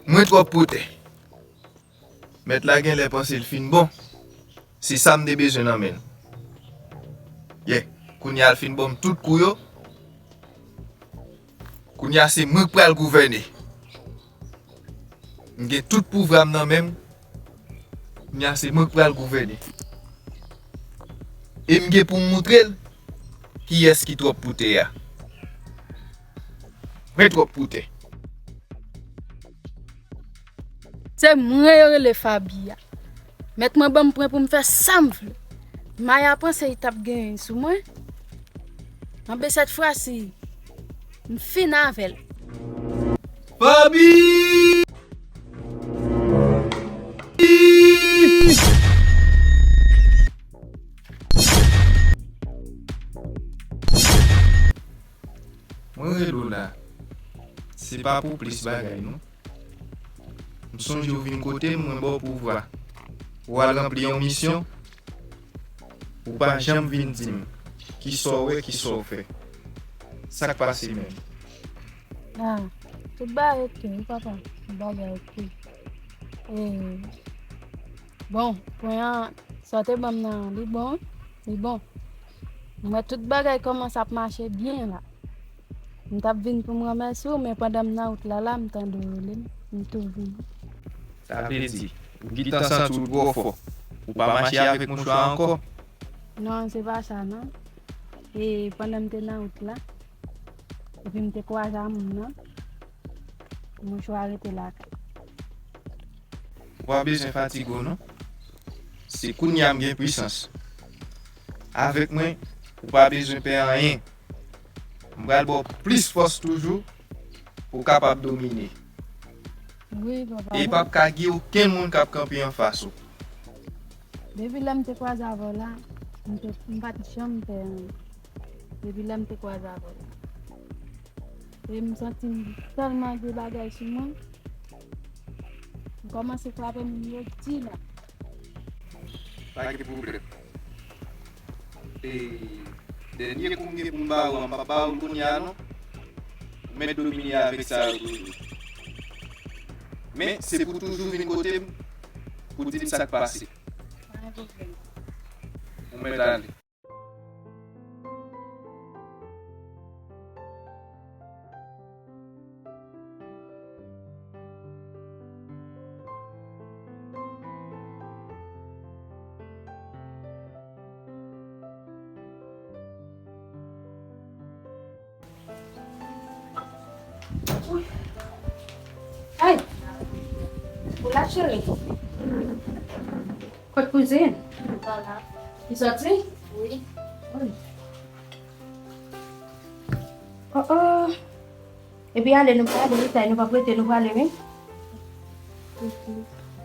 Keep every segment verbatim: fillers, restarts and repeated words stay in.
Mwen twòp pou tè. Mèt la genlè panse l fin bon. Se sa m te bezwen nan men l. Yè, kounye a l fin ban m tout kou yo. Kounye a se mwen k pral gouvène. M gen tout pouvwa m nan men m. Kounye a se mwen k pral gouvène. E m gen pou m moutre l kiyès ki twòp pou tè a. Mwen twòp pou tè. Se mwen yo rele Fabi a. Mèt mwen ban m pwen pou m fè sa m vle. Maya panse li t ap genyen sou mwen. Anben sèt fwa si, m fin avè l. Fabi! Mwen rele w la, se pa pou plis bagay non. M sonje w vin kote m, mwen ba w pouvwa. Ou al ranpli yon misyon, ou pa janm vin di m kisa w wè, kisa w fè. Sa k pase menm? Ah, tout bagay oke wi papa, tout bagay oke. E, bon, pwen an, sa w te ban m nan, li bon, li bon. M wè tout bagay kòmanse ap mache byen la. M t ap vin pou m remèsye w, men pandan m nan wout la la, m tande w rele m, m tou vini. Sa vle di, ou gentan santi w twò fò. Ou pa mache avèk mouchwa ankò? Non, se pa sa non. E pandan m te nan wout la, epi m te kwaze a moun nan, mouchwa rete lakay. Ou pa bezwen fatige w non. Se kounye a m gen pwisans. Avèk mwen, ou pa bezwen pè anyen. M pral ba w plis fòs toujou pou w kapab domine. Wi, papa. E p ap ka gen okenn moun k ap kanpe anfas ou. Depi lè m te kwaze avè w la, m te, m pa t janm pè anyen. Depi lè m te kwaze avè w la. E m santi m tèlman gen bagay sou mwen. M kòmanse frape moun yo di la. Pa gen pwoblèm. E dènye kou m gen pou m ba ou an, m p ap ba ou l kounye a non. Ou mèt domine avèk sa yo toujou. Men se pou toujou vin kote m pou di m sa k pase. Ou mèt ale. Ay! Ou la cheri? Kot kouzin? Li soti? Wi. Oh oh. Epi ale nou prale wi, Tay, nou p ap rete, nou prale wi.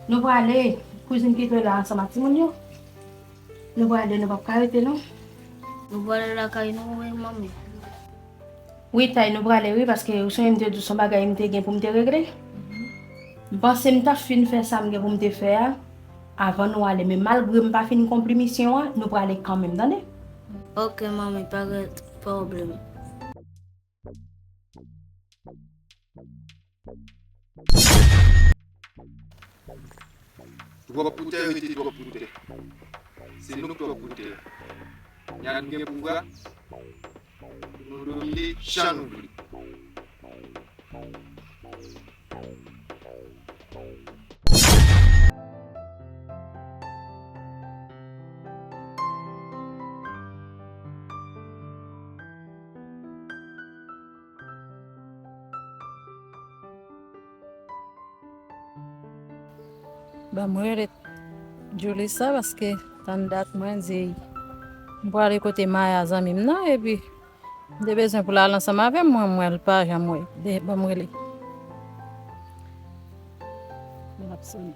Nou prale. Kouzin kite w la ansanm ak timoun yo. Nou prale, nou p ap ka rete non. Nou prale lakay nou wi, manmi. Wi, Tay, nou prale wi, paske ou sonje m te di w se yon bagay m te gen pou m te regle. M panse m t ap fin fè sa m gen pou m te fè a avan nou ale, men malgre m pa fin konpli misyon an, nou prale kanmenm, tande? Oke, manmi, pa gen pwoblèm. Twòp pou tè, rete twòp pou tè. Se nou k twòp pou tè. Kounye a nou gen pouvwa pou nou domine jan nou vle. Ban m rele Julissa paske tann dat mwen di m prale kote Maya zanmi m nan epi m te bezwen pou l al ansanm avè m, mwen m wè l pa janm wè. Ban m rele. L ap sonnen.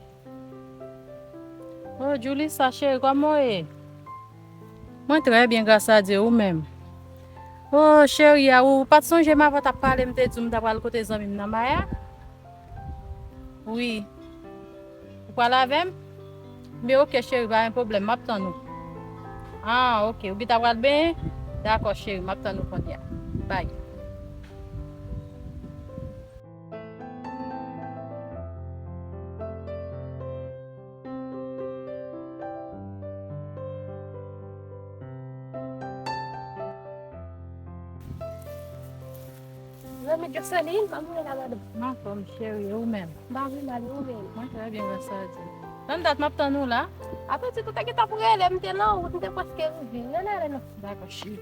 Oh, Julissa cheri, kòman w ye? Mwen trè byen, gras a Dye, ou menm? Oh, cheri a, ou pa t sonje m avan w t ap pale, m te di w m ta pral kote zanmi m nan Maya? Wi. Ou pral avè m? Men oke cheri, pa gen pwoblèm, m ap tann ou. Ah, oke, ou gentan pral benyen? Dakò cheri, m ap tann ou kounye a. Bye. Mwen Joseline, kòman w ye la, madanm? M anfòm, cheri, e ou menm? M pa pi mal, e ou menm? Mwen trè byen, gras a Dye. Tann dat m ap tann ou la. Apre ti tou te gentan pou rele, m te nan wout, m te prèske rive. Ann ale non. Dakò, cheri.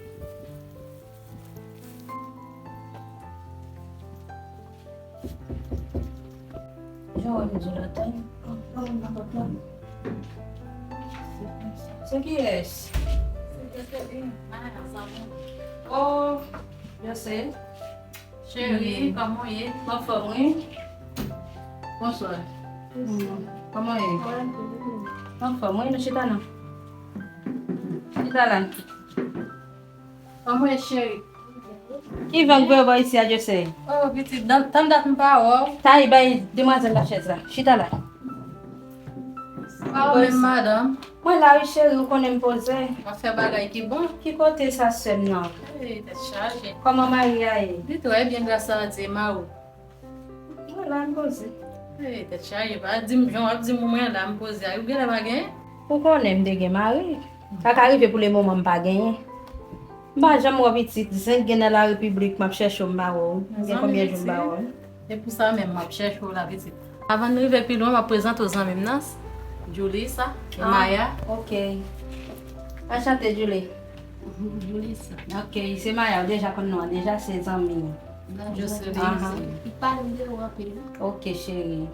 Jan w di la, tann. Se kiyès? Se Joseline. Oh, Joseline. Cheri, kòman w ye? M anfòm, wi. Bonswa. Kòman w ye? M anfòm, wi. Nou chita la. Chita la. Kòman w ye, cheri? Ki van k voye w bò isi a, Joseline? Oh, pitit, tann dat m pa wè w. Tay, bay demwazèl la chèz la. Chita la. Pa ou menm, madanm? Mwen la wi, cheri, ou konnen m poze. W ap fè bagay ki bon. Ki kote sa, sè m nan? Hey, tèt chaje. Kòman mari a ye? Li trè byen, gras a Dye, e ou? Mwen la, m poze. Hey, tèt chaje, pa di m jan w ap di m mwen la, m poze a. Ou genlè pa genyen? Ou konnen m te gen mari. Sa ka rive pou le moman m pa genyen. M pa janm wè w pitit, zenk gen nan la repiblik, m ap chèche w, m pa wè w. Gen konbyen jou m pa wè w? E pou sa menm m ap chèche w la, pitit. Avan n rive pi lwen, m ap prezante w zanmi m nan, Julissa e Maya. Ok. Anchante, Julie. Julissa. Ok, se Maya, w deja konn non an deja, se zanmi m. Nan Joseline. Ahan. Li pale m de ou anpil. Ok, cheri.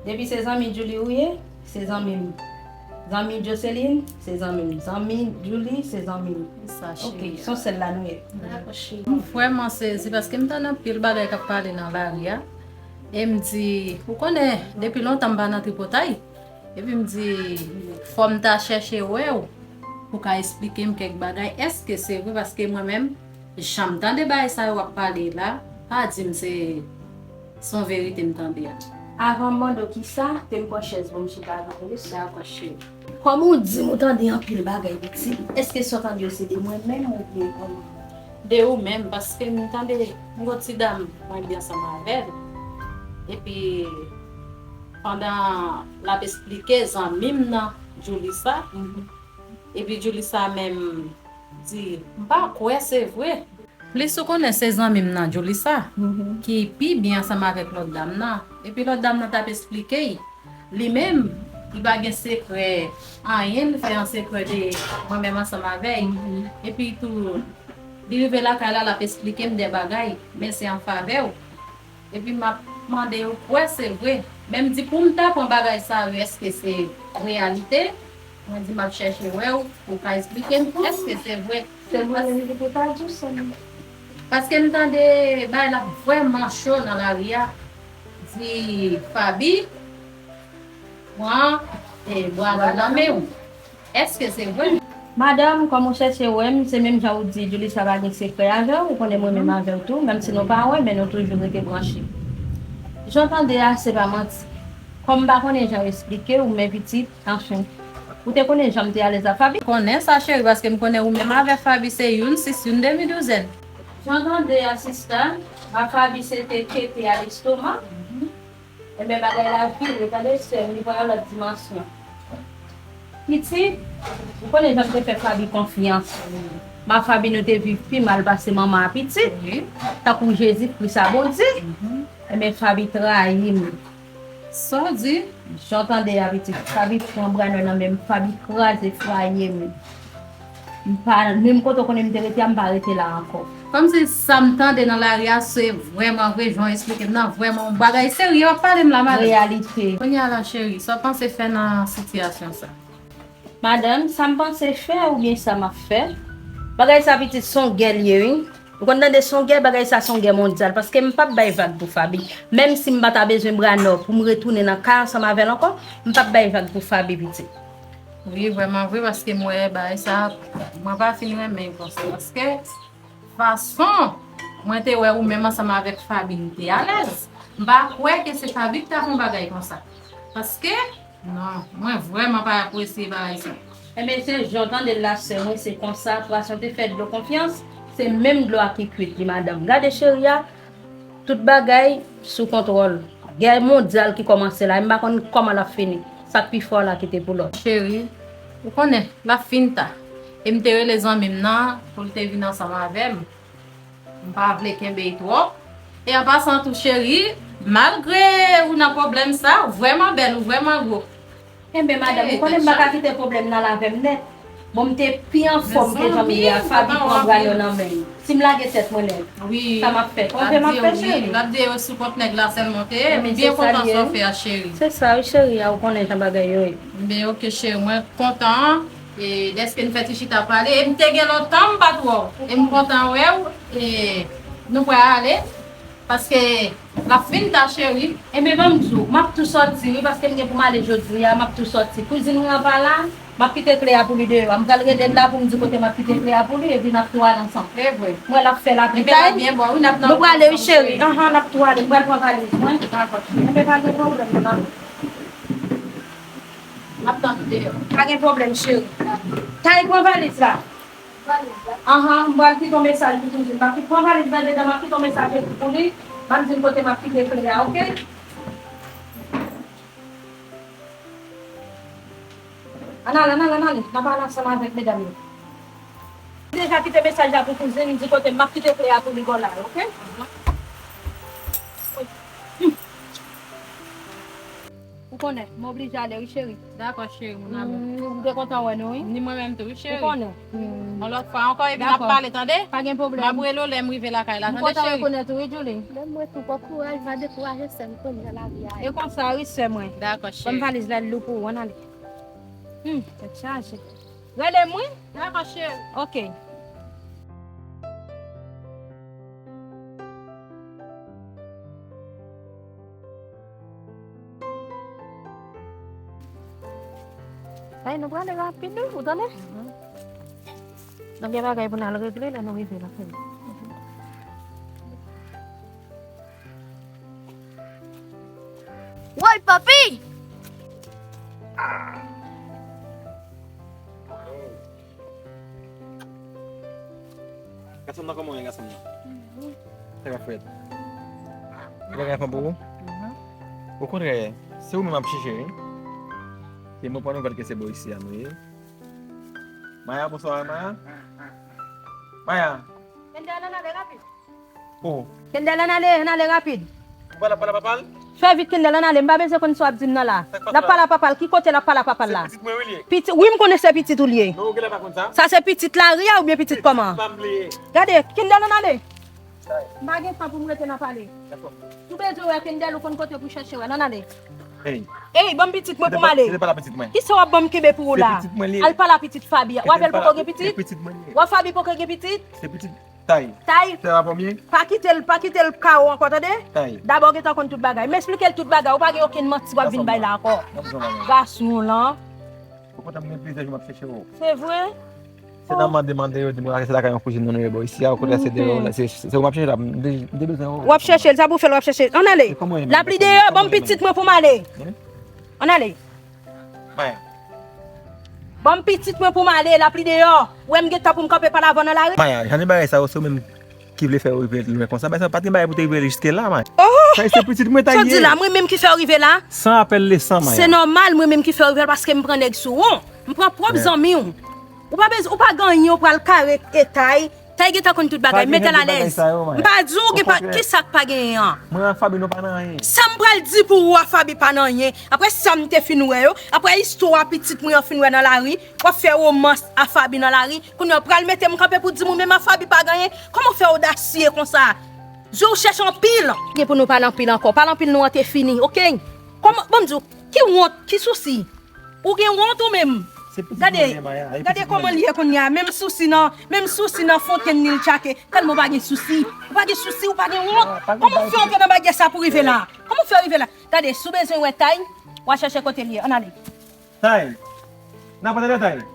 Depi se zanmi Julie ou ye, se zanmi m. Zanmi Joseline, se zanmi m. Zanmi Julie, se zanmi m. Sa, cheri. Ok, se yon sèl la nou ye. Dakò, cheri. M vrèman sezi paske m tande anpil bagay k ap pale nan lari a. E m di, ou konnen, depi lontan m pa nan tripotay. Epi m di, fò m ta chèche wè w pou ka esplike m kèk bagay. Èske se vre? Paske mwen menm, jan m tande bagay sa yo w ap pale la, pa di m se, se yon verite m tande a. Avan m mande w kisa, te m pran chèz pou m chita avan w, wi. Dakò, cheri. Kòman w di m ou tande anpil bagay, pitit? Èske sa w tande yo se de mwen menm oubyen kòman? De ou menm, paske m tande yon ti dam mwen byen ansanm avè l. Epi, pandan l ap esplike zanmi m nan, Julissa, epi Julissa menm di, m pa kwè se vre. Plis ou konnen se zanmi m nan, Julissa, ki pi byen ansanm avèk lòt dam nan. Epi lòt dam nan t ap esplike l. Li menm, li pa gen sekrè, anyen li fè an sekrè de mwen menm ansanm avè l. Epi tou, li rive lakay la, l ap esplike m de bagay, men se an favè w. Epi m ap mande ou kwè se vre. Men m di pou m ta pran bagay sa yo, èske se reyalite? Mwen di m ap chèche wè w, pou w ka esplike m èske se vre. Se mwen menm ki pou ta di w sa. Paske m tande bagay la vrèman cho nan lari a. Di Faby pran, e, bwa l nan men w. Èske se vre? Madanm, kòm ou chèche wè m, se menm jan ou di Julissa pa gen sekrè avè w, ou konnen mwen menm avè w tou, menm si nou pa wè, men nou toujou rete branche. Jan w tande a, se pa manti. Kòm m pa konnen jan yo esplike w, men pitit, anfen. Ou te konnen jan m te alèz ak Faby? Konnen sa, cheri, paske m konnen ou menm avè Faby se youn sis, youn demi douzèn. Jan w tande a, sista, ma Faby se te kete a lestoma. Enben, bagay la vire, tande, sè m, li pran yon lòt dimansyon. Pitit, ou konnen jan m te fè Faby konfyans. Ma Faby, nou te viv pi mal pase manman a pitit. Tankou Jezi Kris a Bondye. Enben, Faby trayi m. Sa w di? Jan w tande a, pitit. Faby pran bra nò nan men m, Faby kraze fwaye m. M pa, menm kote w konnen m te rete a, m pa rete la ankò. Kòmsi sa m tande nan lari a, se vrèman vre, jan w esplike m nan, vrèman yon bagay serye w ap pale m la, madanm. Reyalite. Kounye a la, cheri, sa w panse fè nan sitiyasyon sa? Madanm, sa m panse fè oubyen sa m ap fè, bagay sa pitit se yon gè l ye, wi. Ou konn tande se yon gè, bagay sa se yon gè mondyal, paske m p ap bay vag pou Faby. Menm si m pa ta bezwen bra nò pou m retounen nan kay ansanm avè l ankò, m p ap bay vag pou Faby, pitit. Wi, vrèman vre, paske m wè bagay sa, mwen pa fin renmen l konsa, paske fason mwen te wè ou menm ansanm avèk Faby, m te alèz. M pa kwè ke se Faby ki ta fè yon bagay konsa. Paske, non, mwen vrèman pa apresye bagay sa. Enben, se jan w tande l la, sè mwen, se konsa, pwason te fè dlo konfyans, se menm dlo a ki kwit li, madanm. Gade cheri a, tout bagay sou kontwòl. Gè mondyal ki kòmanse la, m pa konn kòman l ap fini. Sa k pi fò la kite pou lòt. Cheri, ou konnen, l ap fin ta. E m te rele zanmi m nan pou l te vin ansanm avè m. M pa vle kenbe l twòp. E an pasan tou, cheri, malgre ou nan pwoblèm sa, ou vrèman bèl, ou vrèman gwo. Enben, madanm, ou konnen m pa ka kite pwoblèm nan lave m nèt. Bon, m te pi anfòm ke jan m ye a, Faby pran bra yo nan men m. Si m lage tèt mwen nèt, sa m ap fè? Twonpe m ap fè, cheri. L ap di yo sou kont nèg la sèlman te ye. M byen kontan sa w fè a, cheri. Se sa wi, cheri, a ou konnen jan bagay yo ye. Enben, oke, cheri, mwen kontan. E dèske n fè ti chita pale, e m te gen lontan m pa t wè w. E m kontan wè w, e nou pral ale, paske l ap fin ta, cheri. Enben, ban m di w, m ap tou sòti, wi, paske m gen pou m ale jodi a, m ap tou sòti. Kouzin mwen an pa la, m ap kite kle a pou li deyò a. M pral rele l la pou m di kote m ap kite kle a pou li, epi n ap tou ale ansanm. Se vre. Mwen, l ap fè lapli. Enben, l ap byen bon, wi, n ap nan wout ansanm, cheri. Ahan, n ap tou ale. M pral pran valiz mwen. Dakò, cheri. Enben, pa gen pwoblèm, non. M ap tann ou deyò. Pa gen pwoblèm, cheri. Tay, pran valiz la. Valiz la? Ahan, m pral kite yon mesaj pou kouzin. M ap kite, pran valiz la dedan, m ap kite yon mesaj pou li. M ap di l kote m ap kite kle a, oke? Ann ale, ann ale, ann ale. N ap pale ansanm avèk medam yo. M deja kite mesaj la pou kouzin, m di kote m ap kite kle a pou li bò la, oke? Ou konnen, m oblije ale wi, cheri. Dakò, cheri, moun amou. Mm, m te kontan wè nou, wi. Ni mwen menm tou, wi, cheri. Ou konnen. Mm. Yon lòt fwa ankò, epi n ap pale, tande? Pa gen pwoblèm. M ap rele w lè m rive lakay la, tande, cheri? M kontan rekonèt ou, wi, Julie. Menm mwen tou, pran kouraj, pa dekouraje, sè m, konnen lavi a. E konsa, wi, sè mwen. Dakò, cheri. Ban m valiz la, l lou pou ou, ann ale. Hmm, tèt chaje. Rele m, wi. Dakò, cheri. Oke. Ay, nou prale rapid, wi, ou tande? Mhm. Nou gen bagay pou n al regle lè nou rive la. Woy, papi! Gason m nan, kòman w ye, gason m nan? Sa k ap fèt? Ou bagay anfòm pou ou? Mhm. Okontrè, se ou menm m ap chèche, wi. Se mwen pran nouvèl ke se bò isi a nou ye. Maya, bonswa, Maya. Maya. Kendall, ann ale rapid. Oh. Kendall, ann ale, ann ale rapid. Ou pale, pale, papa l? Fè vit, Kendall, ann ale. M pa bezwen konn sa w ap di m nan la. L ap pale a papa l. Ki kote l ap pale a papa l la? Se pitit mwen, wi, li ye. Piti, wi, m konnen se pitit ou li ye. Non, ou genlè pa konn sa. Sa se pitit lari a oubyen pitit kòman? Pitit pa m li ye. Gade, Kendall, ann ale. M pa gen tan pou m rete nan pale. Dakò. Si w bezwen wè Kendall, ou konn kote pou chèche wè l. Ann ale. Ey. Ey, ban m pitit mwen pou m ale. Kisa w ap ban m kenbe pou ou la? Se pitit mwen li ye. Al pale a pitit Faby a. W ap fè l poko gen pitit? Se pitit mwen li ye. W ap Faby poko gen pitit? Se pitit Tay. Tay. Se pa pòmye? Pa kite l, pa kite l kawo ankò, tande? Tay. Dabò w gentan konn tout bagay. M esplike l tout bagay. Ou pa gen okenn manti w ap vin bay la ankò. Gason lan. Ou kontan m gen plizyè jou m ap chèche w. Se vre? Se nan mande mande yo di m se lakay yon kouzin nou nou ye bò isi a, ou konn se deyò la, se se ou m ap chèche la, m te m te bezwen w. W ap chèche l, sa pou fè l w ap chèche l. Ann ale. Lapli deyò, ban m pitit mwen pou m ale. Ann ale. Maya. Ban m pitit mwen pou m ale, lapli deyò. Ou wè m gen tan pou m kanpe pale avè w nan lari? Maya, jan de bagay sa yo, se ou menm ki vle fè yo rive lwen konsa. Bagay sa yo pa t gen bagay pou te rive jiske la, Maya. Oh! Sa se pitit mwen, Tay, sa w di ye la, mwen menm ki fè w rive la? San apèl le san, Maya. Se nòmal, mwen menm ki fè w rive la, paske m pran nèg sou ou. M pran pwòp zanmi w. Ou pa bezwen, ou pa gen anyen, ou pral kare e Tay. Tay gentan konn tout bagay, mete l alèz. M pa di w gen pa, kisa k pa genyen an? Mwen ak Faby nou pa nan anyen. Sa m pral di pou ou a, Faby pa nan anyen. Apre sa m te fin wè yo, apre istwa pitit mwen an fin wè nan lari, w ap fè womans a Faby nan lari. Kounye a w pral mete m kanpe pou di m ou menm a Faby pa gen anyen. Kòman w fè odasye konsa? Di w chèche anpil. Gen pou nou pale anpil ankò. Pale anpil nou an te fini, oke? Kòman, ban m di w, ki wont, ki sousi? Ou gen wont ou menm? Gade, gade kòman l ye kounye a. Menm sousi nan, menm sousi nan fontenn li l tchake. Tèlman w pa gen sousi. Ou pa gen sousi, ou pa gen wont. Kòman w fè antre nan bagay sa pou rive la? Kòman w fè rive la? Gade, si w bezwen wè Tay, w a chèche kote l ye. Ann ale. Tay. N ap antre, Tay.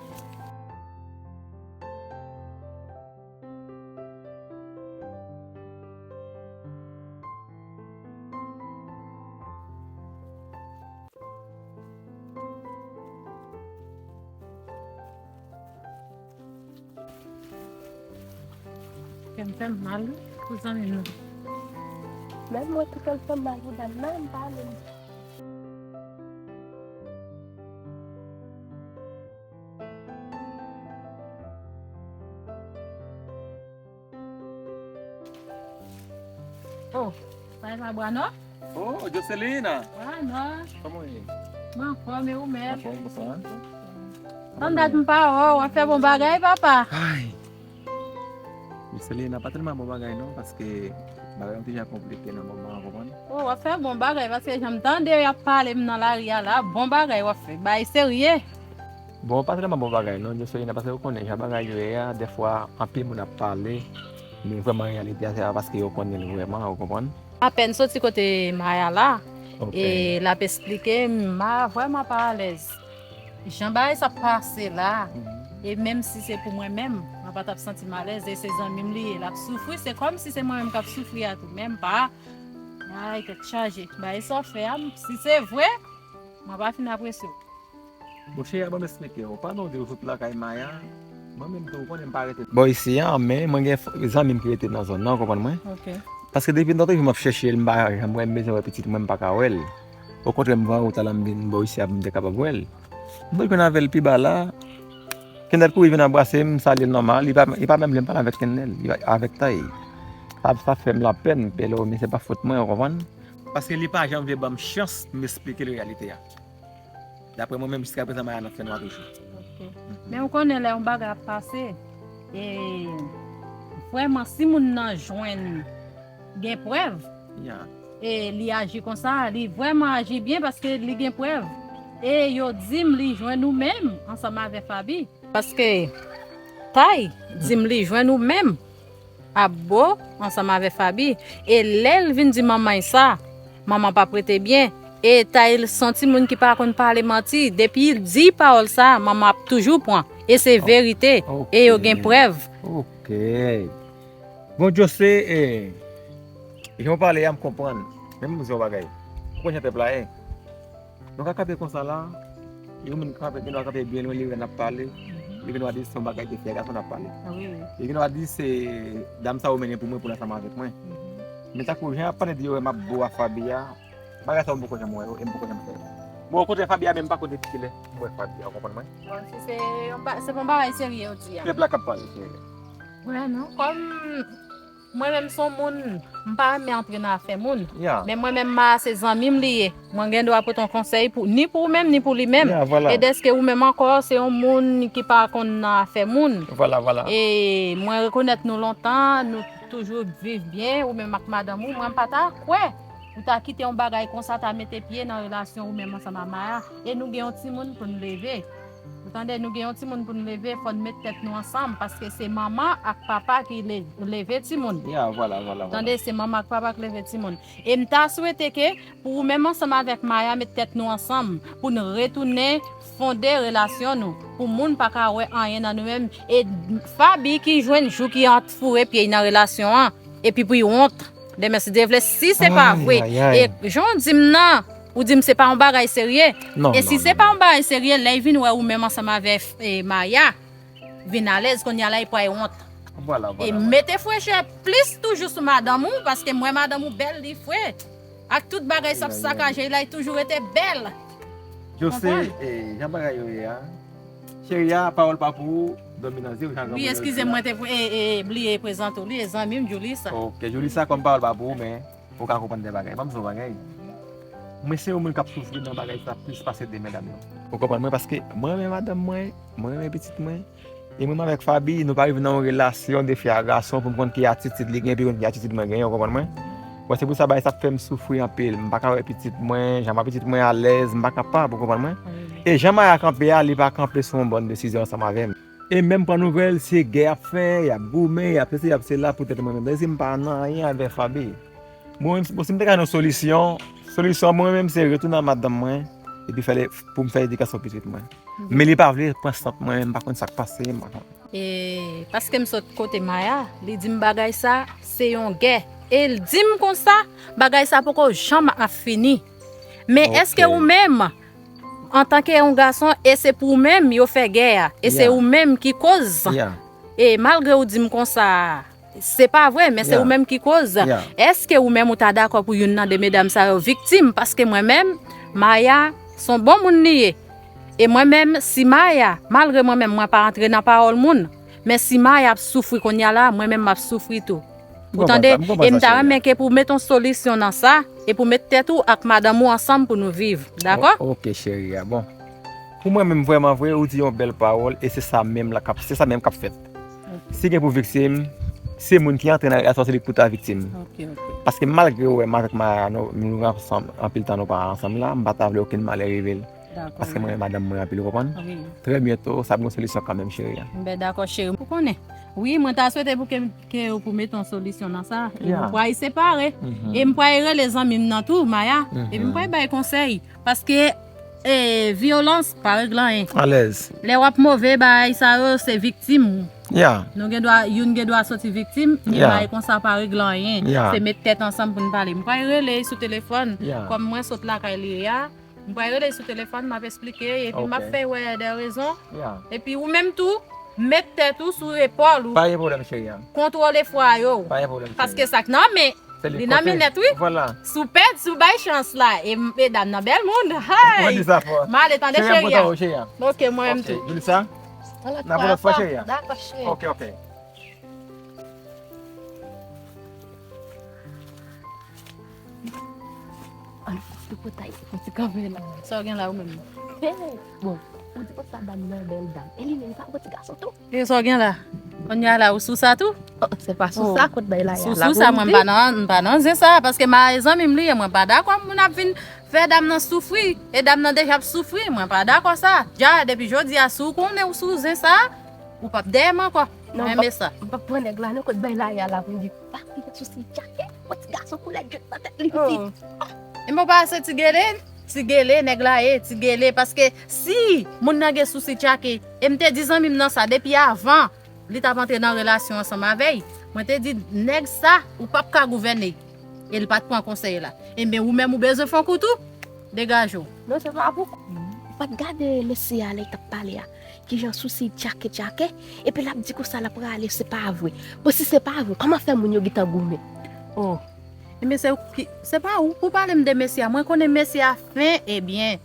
Kè m fè m mal wi pou zanmi nou. Menm mwen tou kè m fè m mal pou dam nan, m pa ale. Oh, pa e pa Bwa Nò? Oh, Jocelina! Bwa Nò. Kòman w ye? Mwen anfòm, e ou menm? Anfòm, bonswa. Tann dat m pa wè w, w ap fè bon bagay, papa. Ay! Jocelina, pa tèlman bon bagay non, paske bagay yo te jan konplike nan moman an, konprann? Oh, w ap fè bon bagay, paske jan m tande y ap pale m nan lari a la, bon bagay w ap fè, bagay serye. Bon, pa tèlman bon bagay non, Jocelina, paske ou konnen jan bagay yo ye a, dèfwa anpil moun ap pale, men vrèman reyalite a, se pa paske yo konnen l vrèman, ou konprann? Apèn soti kote Maya la, e l ap esplike m, Maya vrèman pa alèz. Jan bagay sa ap pase la, e menm si se pou mwen menm, mwen pa t ap santi m alèz, e se zanmi m li ye, l ap soufri, se kòmsi se mwen menm k ap soufri a tou, menm pa, ay, tèt chaje, bagay sa w fè a, si se vre, mwen pa fin apresye w. Monchè, ban m esplike w. Pandan w di w sot lakay Maya, mwen menm tou, ou konnen m pa rete bò isi a, men mwen gen f- zanmi m ki rete nan zòn nan, ou konprann mwen? Ok. Paske depi lontan m ap chèche l, m pa janm wè l, m bezwen wè pitit mwen, m pa ka wè l. Okontrè, m pran wout la, m vin bò isi a pou m te kapab wè l. M te jwenn avè l pi ba la. Kenneth kouri vin anbrase m, m salye l nòmal. Li pa, li pa menm vle m pale avèk Kenneth, li pa- avèk Tay. Sa, sa fè m lapèn, Pelo, men se pa fòt mwen, ou konprann? Paske li pa janm vle ban m chans pou m esplike l reyalite a. Daprè mwen menm, jiska prezan, Maya nan fènwa toujou. Ok. Men ou konnen lè yon bagay ap pase, e vrèman, si moun nan jwenn gen prèv, e li aji konsa, li vrèman aji byen paske li gen prèv. E yo di m li jwenn ou menm ansanm avè Faby. Paske Tay di m li jwenn ou menm ap bo ansanm avè Faby. E lè l vin di manman l sa, manman p ap rete byen. E Tay se yon timoun ki pa konn pale manti. Depi l di pawòl sa, manman ap toujou pran. E se verite. E yo gen prèv. Ok. Bon, José, e, jan w pale a, m konprann. Men m di w yon bagay. Ou konn jan pèp la ye? Nou ka kanpe konsa la, yon moun kanpe, gen dwa kanpe byen lwen, li wè n ap pale, li gen dwa di se yon bagay de fi a gason n ap pale. Li gen dwa di se dam sa ou mennen pou mwen, pou l ansanm avèk mwen. Men tankou jan y ap pale di yo wè m ap bo a Faby a, bagay sa yo m poko janm wè yo, e m poko janm fè yo. Bon, okontrè, Faby a menm m pa konn depi kilè m wè Faby a, ou konprann mwen? Bon, si se yon ba- se pa yon bagay serye ou di a. Pèp la k ap pale, serye. Wè non, kòm mwen menm se yon moun, m pa renmen antre nan afè moun. Men mwen menm Maya se zanmi m li ye. Mwen gen dwa pote yon konsèy pou, ni pou ou menm, ni pou li menm. E dèske ou menm ankò, se yon moun ki pa konn nan afè moun. E mwen rekonèt nou lontan, nou toujou viv byen, ou menm ak madanm ou. Mwen m pa ta kwè ou ta kite yon bagay konsa ta mete pye nan relasyon ou menm ansanm ak Maya. E nou gen yon timoun pou n leve. Ou tande, nou gen yon timoun pou n leve, fò n met tèt nou ansanm, paske se manman ak papa ki le- leve timoun. Tande, se manman ak papa k leve timoun. E m ta swete ke pou ou menm ansanm avèk Maya met tèt nou ansanm, pou n retounen fonde relasyon nou, pou moun pa ka wè anyen nan nou menm. E Faby ki jwenn jou ki ant foure pye nan relasyon an, epi pou y wont. Demen, si Dye vle, si se pa vre. E jan w di m nan, ou di m se pa yon bagay serye. E si se pa yon bagay serye, lè y vin wè ou menm ansanm avè e, Maya, vin alèz, kounye a la, y pral wont. E mete frechè plis toujou sou madanm ou, paske m wè madanm ou bèl, li fre. Ak tout bagay sa ap sakaje la, y toujou rete bèl. José, e, jan bagay yo ye a, cheri a, pawòl pa pou ou, dòmi nan zye w, jan granmoun yo di la. Wi, eskize m, mwen te e, e, bliye prezante w, li e zanmi m, Julissa. Ok, Julissa, kòm pawòl pa pou ou, men ou ka konprann de bagay. Ban m di w yon bagay. Mwen se yon moun k ap soufri nan bagay sa plis pase de medam yo. Ou konprann mwen, paske mwen renmen madanm mwen, mwen renmen pitit mwen. E mwen menm avèk Faby, nou pa rive nan yon relasyon de fi a gason pou m konn ki atitid li gen, epi konn ki atitid mwen genyen, ou konprann mwen? Bon, se pou sa bagay sa ap fè m soufri anpil. M pa ka wè pitit mwen, jan m wè pitit mwen alèz, m pa kapab, ou konprann mwen? E jan Maya kanpe a, li pa kanpe sou yon bòn desizyon ansanm avè m. E menm pran nouvèl, se gè y ap fè, y ap goumen, y ap sesi, y ap sela, poutèt mwen menm. Tandiske m pa nan anyen avè Faby. Mwen menm, bon, si m te ka jwenn yon solisyon, solisyon mwen menm se retounen ak madanm mwen, epi fè l, pou m fè edikasyon pitit mwen. Men li pa vle pran sant mwen, m pa konn sa k pase, m pa konn. E paske m sot kote Maya, li di m bagay sa, se yon gè. E l di m konsa, bagay sa poko janm ap fini. Men èske ou menm, antanke yon gason, e se pou ou menm yo fè gè a, e se ou menm ki koz? E malgre ou di m konsa, se pa vre, men se ou menm ki koz. Èske ou menm ou ta dakò pou youn nan de medam sa yo viktim? Paske mwen menm, Maya, se yon bon moun li ye. E mwen menm, si Maya, malgre mwen menm, mwen pa antre nan pawòl moun, men si Maya ap soufri kounye a la, mwen menm m ap soufri tou. Ou tande? E m ta renmen ke pou met yon solisyon nan sa, e pou met tèt ou ak madanm ou ansanm pou nou viv. Dakò? Ok, cheri a. Bon. Pou mwen menm, vrèman vre, ou di yon bèl pawòl, e se sa menm la k ap, se sa menm k ap fèt. Si gen pou viktim, se moun ki antre nan relasyon, se li k pou ta viktim. Paske malgre ou wè m avèk Maya, nou, nou ansanm, anpil tan nou pa ansanm la, m pa ta vle okenn malè rive l. Paske mwen renmen madanm mwen anpil, ou konprann? Trè byento, sa ap gen solisyon kanmenm, cheri a. M ben dakò, cheri. Ou konnen. Wi, mwen ta swete pou ke, ke ou pou met yon solisyon nan sa. E nou pral separe. E m pral rele zanmi m nan tou, Maya. Epi m pral bay konsèy. Paske, e, vyolans pa regle anyen. Alèz. Lè w ap move, bagay sa yo, se viktim. Nou gen dwa, youn gen dwa soti viktim, e bagay konsa pa regle anyen. Se met tèt ansanm pou n pale. M pral rele sou telefòn. Kòm mwen sot lakay li a, m pral rele sou telefòn, m ap esplike, epi m ap fè wè de rezon. Epi ou menm tou, met tèt ou sou epòl ou. Pa gen pwoblèm, cheri a. Kontwole fwa yo. Pa gen pwoblèm, cheri. Paske sa k nan men, li nan men nèt, wi. Si w pèd, si w bay chans la, e, e dam nan bèl moun. Hay! M ale tande, cheri a. Ok, mwen menm tou. Julissa, n ap wè lòt fwa, cheri a. Dakò, cheri. Ok, ok. An, tripotay, mwen ti kanpe la. Sa w gen la ou menm? Bon, ou di konsa dam nan bèl dam. E li menm pa yon ti gason tou. E sa w gen la? Kounye a la, ou sou sa tou? Oh, se pa sou sa kot bay la. Sou, sou sa, mwen m pa nan, m pa nan zen sa, paske ma zanmi m li ye, mwen pa dakò moun ap vin fè dam nan soufri, e dam nan deja ap soufri, mwen pa dakò sa. Dja, depi jodi a, si w konnen ou sou zen sa, ou p ap dèyè m ankò. Mwen renmen sa. M p ap pran nèg la, non, kot bay la, ya la, pou m di, pa ki sousi tchake, yon ti gason koulè djèt nan tèt li, pitit. E mwen pa se ti gele, ti gele, nèg la ye, ti gele, paske si moun nan gen sousi tchake, e m te di zanmi m nan sa depi avan, li t ap antre nan relasyon ansanm avè y. Mwen te di, nèg sa, ou p ap ka gouvène. E l pa t pran konsèy la. Enben, ou menm ou bezwen fè yon kou tou? Degaje w. Non, se pa pou. Ou pa t gade mesye a lè l t ap pale a. Kijan sousi tchake tchake. Epi l ap di konsa l ap rale, se pa vre. Bon, si se pa vre, kòman fè moun yo gentan goumen? Oh. Enben, se ou ki, se pa ou pou pale m de mesye a. Mwen konnen mesye a fen e byen.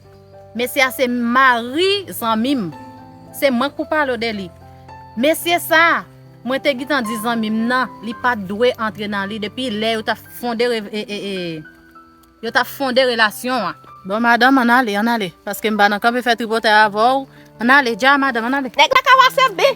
Mesye a se mari zanmi m. Se mwen k pou pale w de li. Mesye sa, mwen te gentan di zanmi m nan, li pa t dwe antre nan li depi lè yo t ap fonde re-, e, e, e, yo t ap fonde relasyon an. Bon, madanm, ann ale, ann ale. Paske m pa nan kanpe fè tripotay avè w. Ann ale, dja, madanm, ann ale. Nèg la ka pase byen.